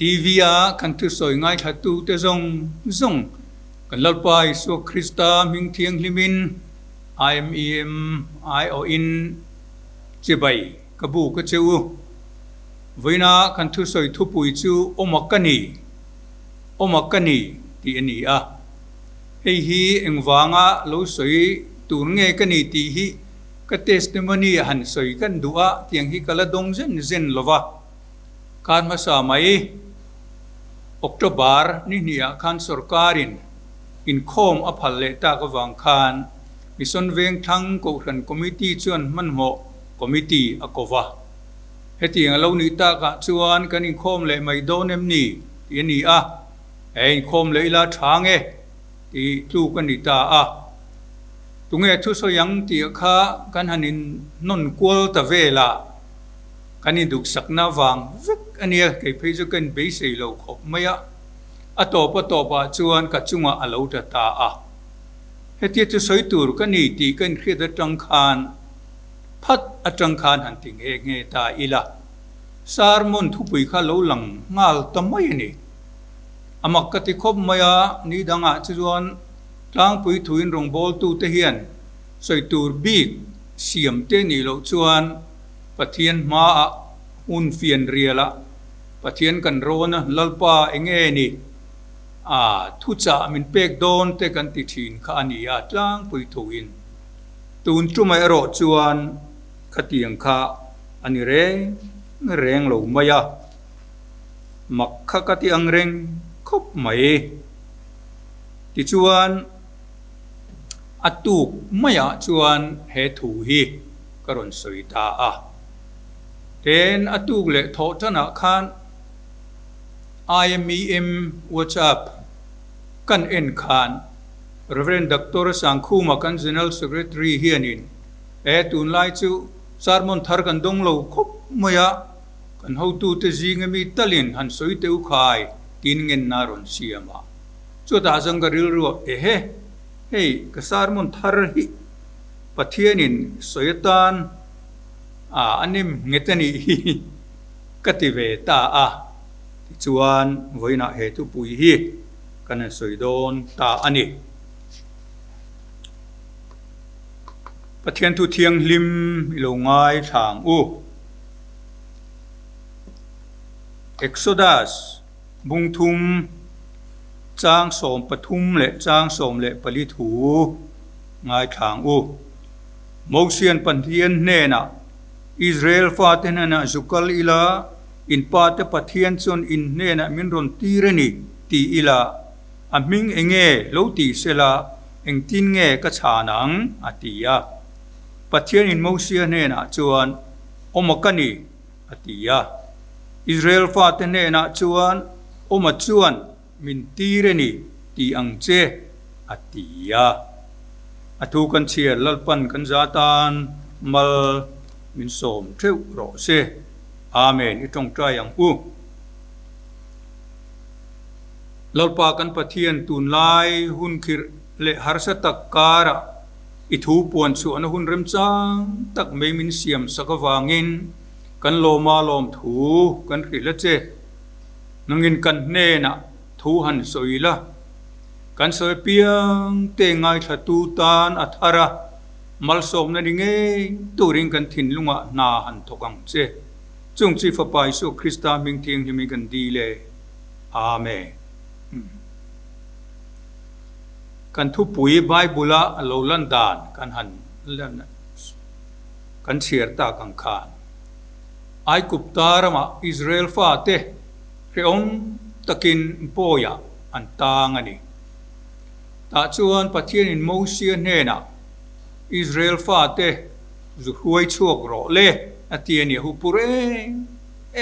TV-a kan thusawi ngaithlatute zawng zawng kan Lalpa Isua Krista hming thianghlimin IMEM aiawhin chibai ka bu ka che u. Vawiina kan thusawi thupui chu Awma ka ni, Awma ka ni tih a ni a. Hei hi engvanga lo sawi tur nge ka ni tih hi ka testimony a han sawi kan duh a, tiang hi ka la dawng zen zen lo va. Khan hmasa mai October ni hnih ah khan sorkarin inkhawm a phal leh tak avang khan Mission Vengthlang Kohhran Committee chuan hmanhmawh Committee a ko va. Hetiang a lo nih takah chuan kan inkhawm leh mai dawn em ni tih a ni a, he inkhawm leh ila tha nge tih tluk a ni ta a. Tunge thusawi ang tih kha kan han inhnawn kual ta vel a. Kan induhsakna vang vek a nia, kei phei chu ka inbeisei lo khawp mai a. A tawp a tawpah chuan ka chungah a lo ta ta a. Hetia chu sawi tur ka ni tih ka inhriat atang khan phat atang khan han ti nghe nghe ta ila. Sermon thupui kha lo lang nghal ta mai a ni. A mak ka ti khawp mai a, ni dangah chu chuan tlangpui thuin rawngbawltute hian sawi tur bik siam te nih loh chuan Pathian hmaah hun fian rialah Pathian kan rawn a, Lalpa enge ni a thuchah min pek dawn te kan ti thin kha a ni a, tlangpui thuin tun tumah erawh chuan khatiang kha a ni reng reng lo mai a, mak kha ka ti ang reng khawp mai. Tichuan. A tuk maiah chuan he thu hi ka rawn sawi ta a. Ten a tuk leh thawh tanah khan IMEM WhatsApp kan en khan Rev. Doctor Sangkhuma kan General Secretary hianin he tunlai chu sermon thar kan dawng lo khawp mai a, kan hotute zinga mi talin han sawi teu khai tiin ngenna a rawn siam a. Chutah chuan ka rilru a, Ehe, hei ka sermon thar hi Pathianin sawi atan a nem nghet a nih hi ka ti ve ta a. Tichuan, vawiinah he thupui hi kan han sawi dawn ta a ni. Pathian thu thianghlim i lo ngai thlang u. Exodus. Bungthum, Chang 13 leh chang 14 thu ngaithlang u. Mosian Pathian hnenah, Israel fate hnenah zu kal ila, in pate Pathian chuan in hnenah min rawn tir a ni, ti ila, a hming enge lo ti sela, engtin nge ka chhan ang? a ti a. Pathianin Mosia hnenah chuan, Awma ka ni, a ti a. Israel fate hnenah chuan, Awma chuan min tir a ni ti ang che, a ti a. A thu kan chhiar Lalpan kan za tan mal min sawm theuh rawh se. Amen i tawngtai ang u. Lalpa kan Pathian tunlai hun khirh leh harsa tak karah I thu puan chhuahna hun remchang tak mai min siam sak avangin kan lawma lawm thu kan hrilh a che. Nangin kan hnenah thu han sawi la, kan sawi piang te ngaithlatu tan a thar a, malsawmna ni ngei turin kan thinlungah hna han thawk ang che. Chung chi Fapa Isua Krista hming thianghlimin kan dil e. Amen. Kan thupui Bible-a a lo lan dan kan han lan kan chhiar tak ang khan Aigupta ramah Israel fate hrehawm takin bawiah an tang a ni. Tah chuan Pathianin Mosia hnenah Israel fate zu hruai chhuak rawh le a ti a ni a hupu reng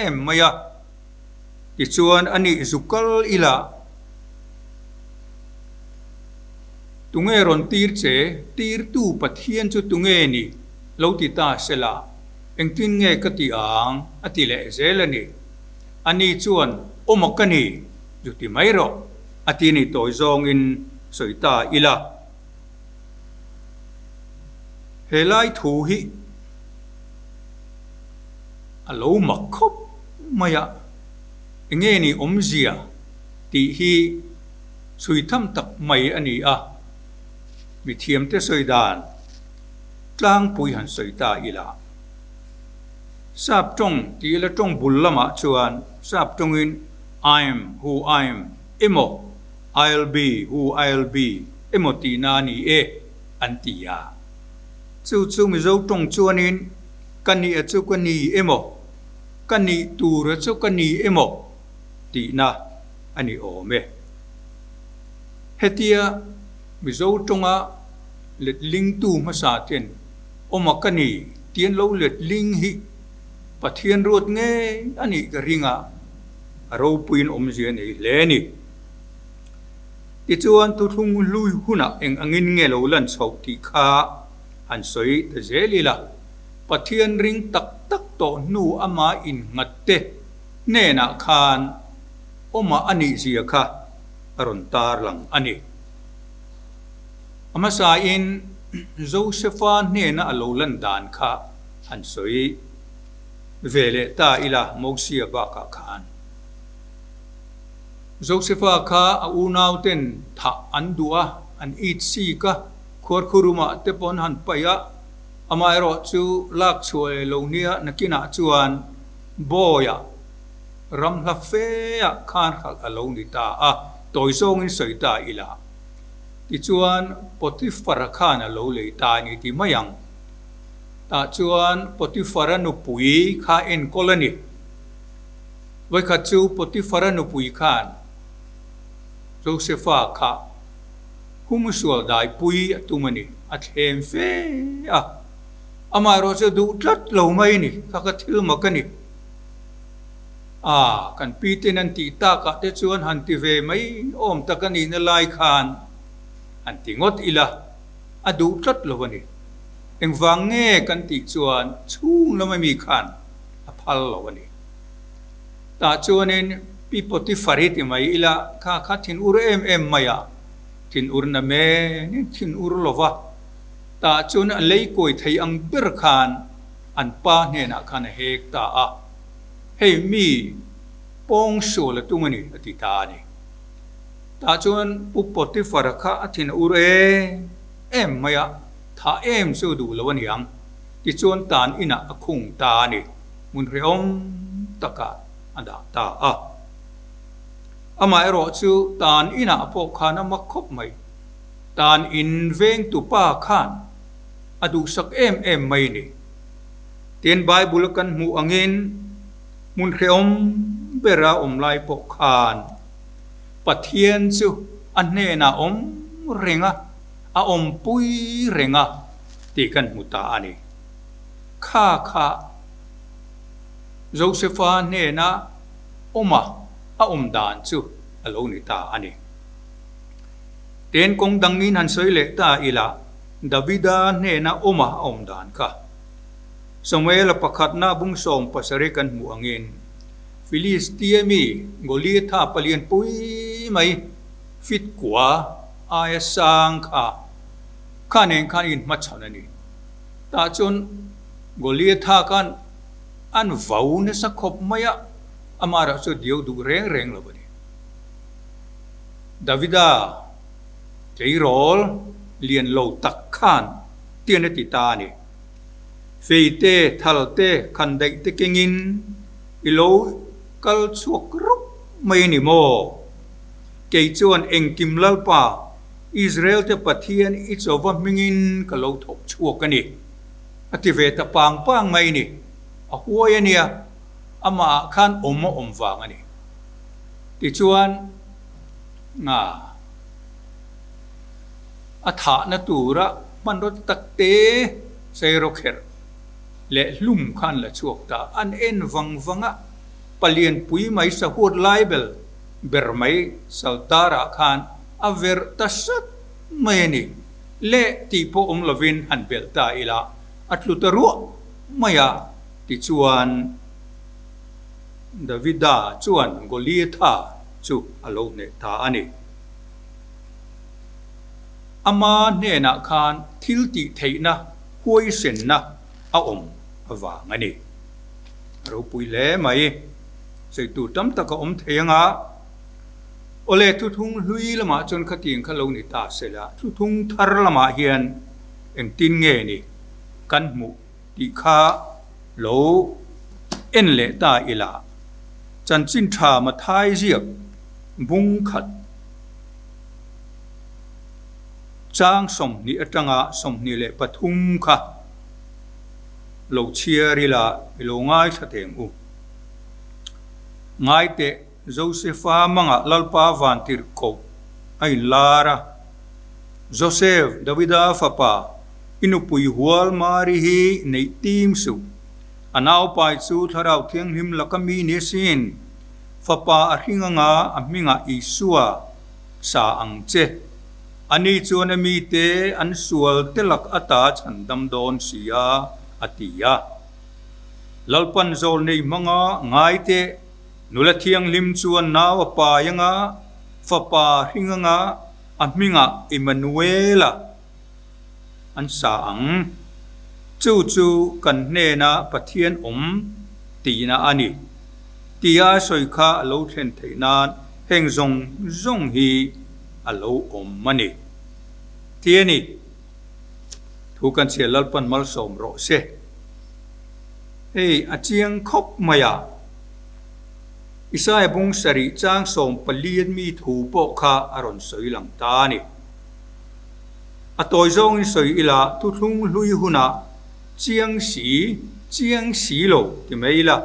em mai a. Tichuan a nih zu kal ila Tunge rawn tir che? Tirtu Pathian chu tunge ni? Lo ti ta sela, engtin nge ka ti ang? A ti leh zel a ni. Ani chuan, Awm a ka ni, zu ti mai rawh, a ti ni tawi zawngin sawi ta ila. He lai thu hi a lo mak khawp mai a. Enge ni awmzia tih hi chhui tham tak mai a ni a, mithiamte sawi dan tlangpui han sawi ta ila. Sap tawng ti ila tawng bul lamah chuan sap tawngin I'm who I'm emaw I'll be who I'll be emaw tihna a ni e an ti a. Chu chu Mizo tawng chuanin ka nih a chu ka ni emaw ka nih tura chu ka ni emaw tihna a ni awm e. Hetia Mizo tawnga letlingtu hmasa ten awma ka ni tian lo letling hi Pathian ruat ngei a nih ka ring a, a ropuiin awmzia a nei hle a ni. Tichuan thuthlung hlui hunah eng angin nge lo lan chhoh tih kha han sawi ta zel ila. Pathian ring tak tak tawh hnu ama innghat te hnenah khan awma a nih zia kha a rawn tar lang a ni. A hmasain Josefa hnena a lo lan dan kha han sawi ve leh ta ila Mosia bakah khan. Josefa kha a unauten thah an duh a, an it sik a, khuarkhurumah te pawh an han paih a, Amaherawh chu lak chhuah leh lo nia nakinah chuan Bawiah ram hla feah khan hralh a lo ni ta a, tawi zawngin sawi ta ila. Tichuan Potiphar-a khan a lo lei ta a ni ti mai ang. Tah chuan Potiphar-a nupui kha enkawl a ni. Vawikhat chu Potiphar-a nupui khan Josepha kha Humsual daipui a tum a ni, a thlem fe a. Amaherawh chu duh tlat lo mai ni, kha ka thil mak a ni. A, kan pi ten an tih takah te chuan han ti ve mai awm tak a nihna lai khan han ti ngawt ila, a duh tlat lo a ni. Engvang nge kan tih chuan chhung lama mi khan a phal lo a ni. Tah chuanin Pi Potiphar hi ti mai ila kha kha thin ur em em mai a, thin ur na menin thin ur lo va, tah chuan a lei kawi thei ang ber khan an pa hnenah khan a hek ta a, hei mi pawng sual a tum a ni a ti ta a ni. Tah chuan Pu Potiphar kha a thin ur em em mai a, thah em chu duh lo a niang, tichuan tan inah a khung ta a ni. Hmun hrehawm takah a dah ta a. Amaherawh chu tan inah pawh khan a mak khawp mai. Tan in vengtu pa khan a duhsak em em mai ni. Tin Bible a kan hmuh angin hmun hrehawm bera awm lai pawh khan Pathian chu a hnenah awm reng a, a awmpui reng a tih kan hmu ta a ni. Kha kha Josefa hnena awma a awm dan chu a lo ni ta a ni. Ten kawng dangin han sawi leh ta ila, Davida hnena awma a awm dan kha Samuela pakhatna bung 70 kan hmuh angin Filistia mi Goliatha palian pui mai fit kua aia sang kha kha nen khan inhmachhawn a ni. Tah chuan Goliatha khan an vau nasa khawp mai a, amah erawh chu diau duh reng reng lo a ni. Davida tleirawl lian lo tak khan tian a ti ta a ni. Fei te, thal te, khan daih te kengin i lo kal chhuak rup mai a ni maw? Kei chuan engkim Lalpa Israel te Pathian i chauva hmingin ka lo thawk chhuak a ni, a ti ve ta pang pang mai ni. A huai a nia, amahah khan awm a awm vang a ni. Tichuan, nga a thahna tura hmanraw tak te sairawkherh leh hlum khan la chhuak ta. An en vang vang a, palianpui mai sahuat lai bel ber mai Saltarah khan a verh ta sat mai a ni. Leh tih pawh awm lovin han belh ta ila, a tlu ta ruah mai a, tichuan Davida chuan Goliatha chu a lo hneh ta a ni. Ama hnenah khan thil tih theihna huaisenna a awm avang a ni. A ropui hle mai. Sawi tur tam tak a awm thei ang a. Awle, thuthlung hlui lamah chuan khatiang kha lo ni ta se la, thuthlung thar lamah hian engtin nge ni kan hmuh tih kha lo en leh ta ila. Chanchin tha Mathai ziak bung khat chang 20 atanga 23 kha lo chhiar ila i lo ngaithla teng u. Ngai teh, Josefa mangah Lalpa vantirh koh a inlar a. Josef, Davida fapa, i nupui hual Mari hi neih tim suh. A naupai chu Thlarau Thianghlim laka mi ni asin. Fapa a hring anga a hmingah Isua sa ang che. Ani chuan a mite an sual te lak ata chhandam dawn si a, a ti a. Lalpan zawl nei hmanga ngai teh, nula thianghlim chuan nau a pai anga, fapa hring anga a hmingah Immanuela an sa ang. Chu chu kan hnena Pathian awm tihna a ni. Tia a sawi kha a lo thlen theih nan heng zawng zawng hi a lo awm a ni. Ti a ni. Thu kan chhiar Lalpan malsawm rawh se. Hei a chiang khawp mai a, Isaia bung sarih chang 14 mi thu pawh kha a rawn sawi lang ta a ni. A tawi zawngin sawi ila thuthlung hlui hunah chiang si, chiang si lo ti mai ila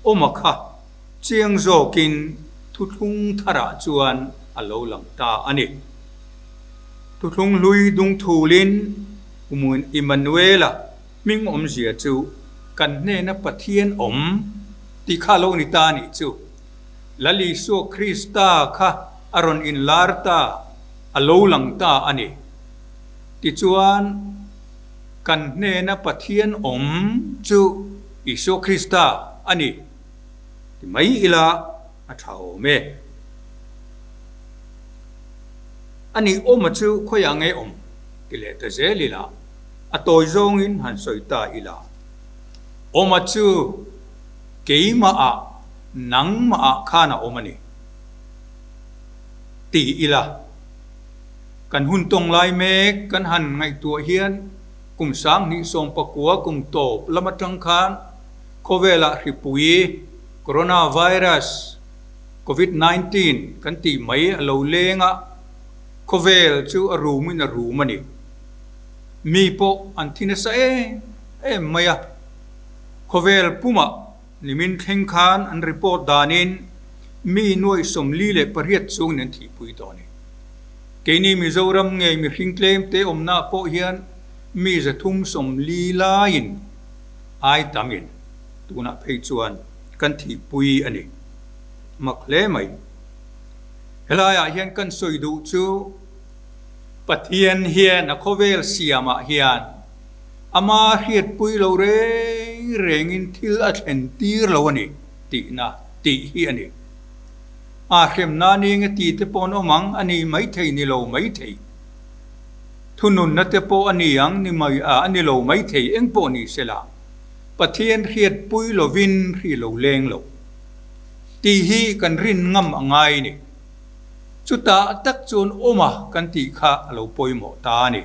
awm a kha chiang zawkin thuthlung tharah chuan a lo lang ta a ni. Thuthlung hlui dungthulin Immanuela Hming awmzia chu kan hnena Pathian awm tih kha lo ni ta a nih chu. Lal Isua Krista kha a rawn inlar ta, a lo lang ta a ni. Tichuan, kan hnena Pathian awm chu Isua Krista a ni ti mai ila a tha awm e. A nih awma chu khawiah nge awm ti leh ta zel ila. A tawi zawngin han sawi ta ila, Awma chu keimahah nangmahah khan a awm a ni, ti ila. Kan hun tawng lai mek kan han ngaihtuah hian kum 2019 kum tawp lam atang khan khawvelah hripui, Coronavirus, Covid 19, kan tih mai a lo leng a, khawvel chu a rumin a rum a ni. Mi pawh an thi nasa em em mai a, khawvel pumah nimin thleng khan an report danin mi nuaih 48 chungin an thihpui tawh a ni. Keini Mizoram ngei mihring tlemte awmnaah pawh hian mi 340 laiin ai tamin tunah phei chuan kan thihpui a ni. Mak hle mai. Helaiah hian kan sawi duh chu. Pathian hian a khawvel siamah hian ama hriatpui lo reng rengin thil a thlen tir lo a ni tihna tih hi a ni. A hremna ning a ti te pawh an awm ang, a ni maithei ni lo maithei. Thununna te pawh a ni ang ni mai a ni lo maithei eng pawh ni sela Pathian hriatpui lovin hri lo leng lo tih hi kan rin ngam a ngai ni. Chutah tak chuan awm a kan tih kha a lo pawimawh ta a ni.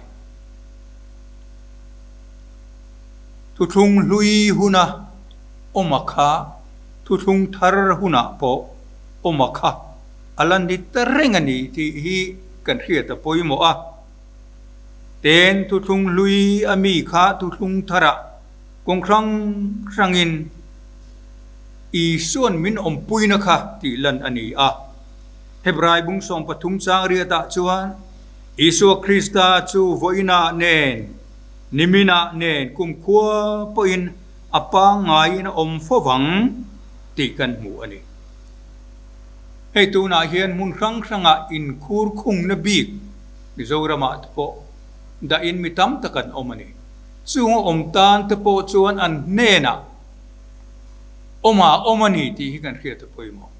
Thuthlung hlui huna awm a kha thuthlung thar hunah pawh awm a kha a la ni ta reng a ni tih hi kan hriat a pawimawh a. Ten thuthlung hlui a mi kha thuthlung tharah kawng hrang hrangin Isua'n min awmpuina kha tih lan a ni a. Hebrai bung 13 chang riatah chuan Isua Krista chu vawiinah nen, niminah nen kumkhua pawhin a pangngaiin a awm fo vang tih kan hmu a ni. Hei tunah hian hmun hrang hrangah inkhur khungna bik Mizoramah te pawh dahin mi tam tak an awm a ni. Chung a awm tan te pawh chuan an hnenah awma awm a ni tih hi kan hriat a pawimawh.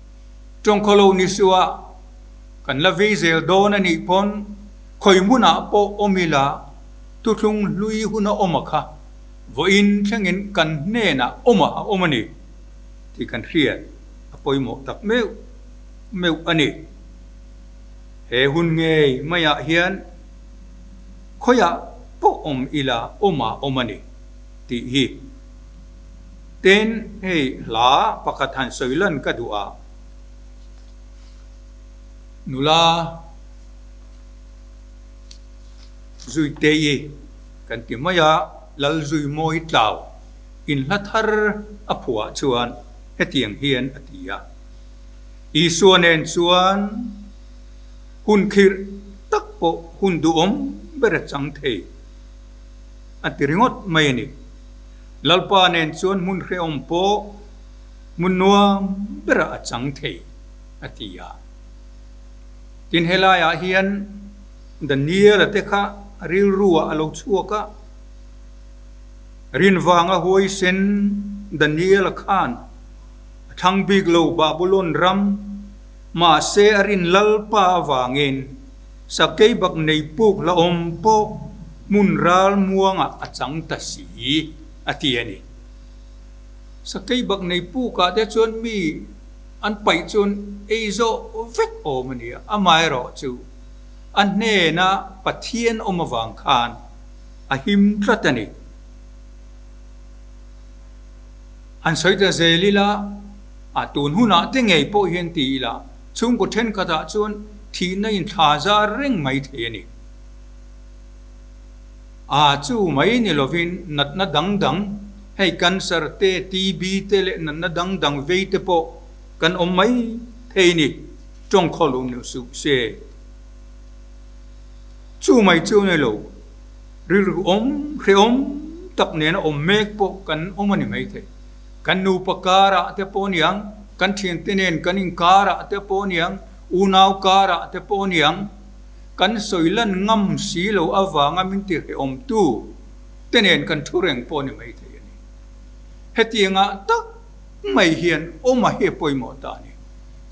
Tawngkhawlo ni suh a, kan la vei zel dawn a nih pawn khawi hmunah pawh awm ila thuthlung hlui hun a awm a kha vawiin thlengin kan hnenah awm a awm a ni tih kan hriat a pawimawh tak meuh meuh a ni. He hun ngei maiah hian khawiah pawh awm ila awma awm a ni tih hi. Tin, hei hla pakhat han sawi lan ka duh a, nula Zuitei kan ti mai a, Lalzuimawi Tlau inhla thar a phuah chuan hetiang hian a ti a, Isua nen chuan hun khirh tak pawh hun duhawm ber a chang thei a ti ringawt mai a ni. Lalpa nen chuan hmun hrehawm pawh hmun nuam berah a chang thei a ti a. Tin helaiah hian Daniel-a te kha rilruah a lo chhuak a. Rin vanga huaisen Daniel-a khan a thlang bik lo Babulon ram, mahse a rin Lalpa avangin sakeibak nei puk la awm pawh hmun ral muangah a chang ta si a ti a ni. Sakeibak nei pukah te chuan mi an paih chuan ei zawh vek awm a ni a, amaherawhchu a hnena Pathian awm avang khan a him tlat a ni. Han sawi ta zel ila, a tun hunah te ngei pawh hian ti ila, chhungkaw thenkhatah chuan thihna in thla zar reng mai thei a ni. A chu mai ni lovin natna dang dang, hei cancer te, TB te leh natna dang dang vei te pawh kan awm mai thei a ni, tawngkhaw lo ni suh se. Chu mai chu ni lo, rilru awm hrehawm tak nena awm mek pawh kan awm a ni maithei. Kan nupa karah te pawh aniang, kan thiante nen kan inkarah te pawh aniang, unau karah te pawh aniang, kan sawi lan ngam si lo avanga min ti hrehawmtu te nen kan thu reng pawh a ni maithei a ni. Hetiangah tak mai hian awm a hi a pawimawh ta a ni.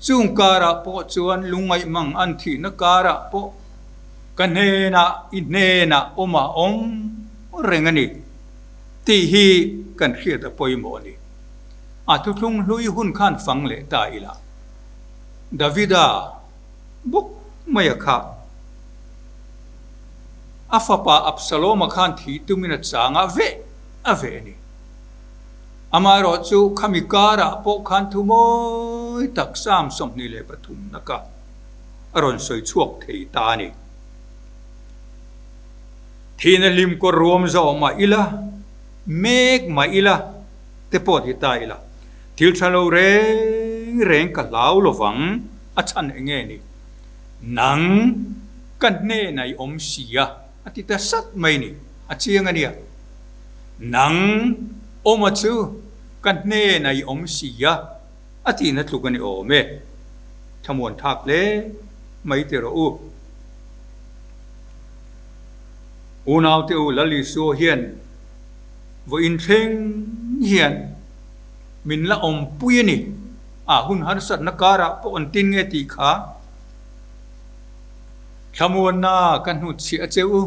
Chung karah pawh chuan lungngaih mang an thihna karah pawh ka hnenah i hnenah awm a awm reng a ni tih hi kan hriat a pawimawh a ni. A thuthlung hlui hun khan fang leh ta ila Davida bawk mai a kha. A fapa Absaloma khan thih tumin a chang a veh a veh a ni. Amaherawhchu khami karah pawh khan thu mawi tak Psalm 23 naka a rawn sawi chhuak thei ta a ni. Thihna hlim kawr ruam zawh mah ila, mek mah ila te pawh ti ta ila, thil tha lo reng reng ka hlau lovang a chhan eng nge ni? Nang ka hnenah i awm si a, a ti ta sat mai ni, a chiang a nia. Nang awma chu ka hnenah i awm si a, a tihna tluk a ni awm e. Thlamuan thlak hle mai ti rawh u. Unaute u Lal Isua hian vawiin thleng hian min la awmpui a ni. A hun harsatna karah pawh an tin nge tih kha thlamuanna ka hnutchhiah a che u.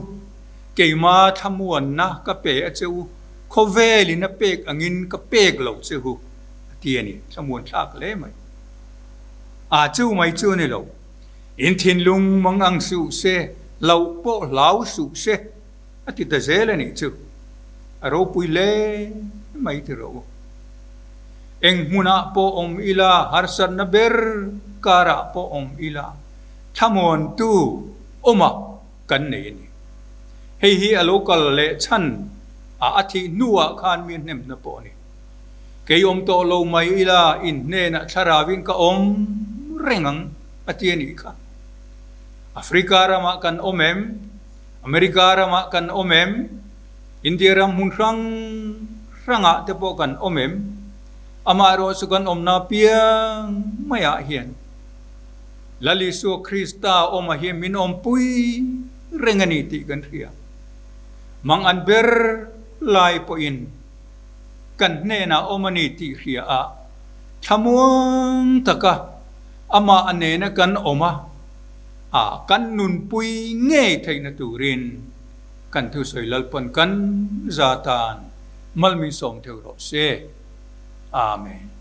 Keima thlamuanna ka pe a che u, khawvelin a pek angin ka pek lo che u, a ti a ni. Thlamuan thlak hle mai. A chu mai chu a ni lo. In thinlung mang ang suh se, hlauh pawh hlau suh se, a ti ta zel a nih chu. A ropui hle mai ti rawh u. Eng hmunah pawh awm ila, harsatna ber karah pawh awm ila, thlamuantu awm a. kan nei a ni. Hei hi a lo kal leh chhan a a thih hnuah khan mi hnemna pawh a ni. Kei awm tawh lo mai ila in hnenah thlarauin ka awm reng ang a ti a nih kha. Africa ramah kan awm em? America ramah kan awm em? India ram hmun hrang hrangah te pawh kan awm em? Amaherawh chu kan awmna piang maiah hian Lal Isua Krista awma hi min awmpui reng a ni tih kan hria. Mang an ber lai pawhin kan hnenah awm a ni tih hria a, thlamuang taka amah a nena kan awm a, a kan nunpui ngei theihna turin kan thusawi Lalpan kan za tan malmin sawm theuh rawh se. Amen.